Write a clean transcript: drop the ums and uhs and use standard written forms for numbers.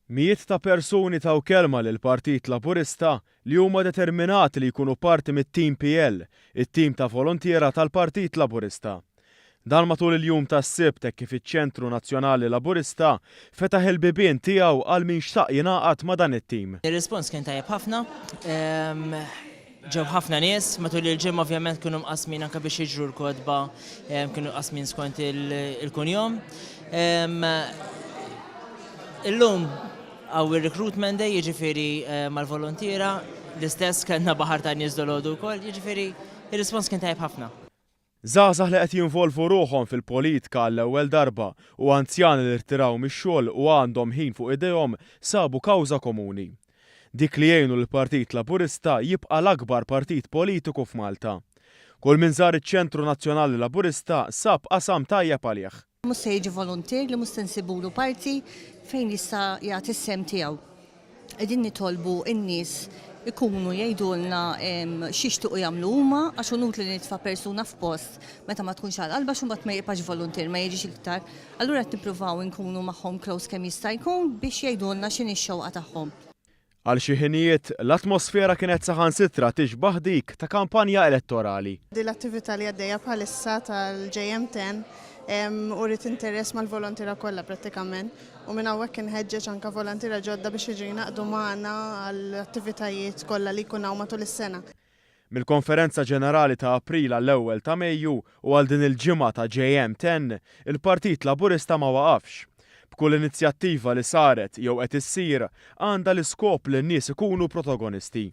Mijiet ta' persuni taw kelma lill-Partit Laburista li huma determinati li jkunu parti mit-Team PL, it-tim ta' volontiera tal-Partit Laburista. Dan matul il-jum tas-Sibt hekk kif iċ-Ċentru Nazzjonali Laburista fetaħ il-bibien tiegħu għal min xtaq jingħaqad ma' dan it-tim. Ir-rispons kien tajjeb ħafna. Ġew ħafna nies, matul il-ġimgħa ovvjament kienu mqassmin anke biex jiġru l-kotba, kienu mqassmin skont il-kunjom. Illum hawn ir-recruitment day, jiġifieri mal-voluntiera, l-istess kellna baħar ta' nies dolodu wkoll, jiġifieri ir-rispons kien tajjeb ħafna. Żgħażagħ li qed jinvolvu ruħhom fil-politka għall-ewwel darba u anzjani li rtiraw mix-xogħol u għandhom ħin fuq idejhom sabu kawża komuni. Dik li jgħinu lill-Partit Laburista jibqa' l-akbar partit politiku f'Malta. Kull min żar iċ-Ċentru Nazzjonali Laburista sab qasam tajjeb għalih. Mhux se jiġi voluntier li mhux se nsibulu parti fejn jista' jagħti s-sehem tiegħu. Qegħdin nitolbu n-nies ikunu jgħidulna x'jixtiequ jagħmlu huma għax hu inutli li nitfa' persuna f'post meta ma tkunx għal qalbha għax imbagħad ma jibqax voluntier, ma jiġix iktar. Allura qed nippruvaw inkunu magħhom close kemm jista' jkun biex jgħidulna x'inhi x-xewqa tagħhom. Għal xi ħinijiet, l-atmosfera kienet saħansitra tixbah dik ta' kampanja elettorali. Din l-attività li għaddejja bħalissa tal-JM 10 uriet interess mal-volontiera kollha prattikament u minn hawnhekk inħeġġeġ anke volontiera ġodda biex jiġu jingħaqdu magħna għall-attivitajiet kollha li jkun hawn matul is-sena. Mill-Konferenza Ġenerali ta' April għall-ewwel ta' Mejju u għal din il-ġimgħa ta' JM 10, il-Partit Laburista ma waqafx. B'kull inizjattiva li saret jew qed issir għandha l-iskop li n-nies ikunu protagonisti.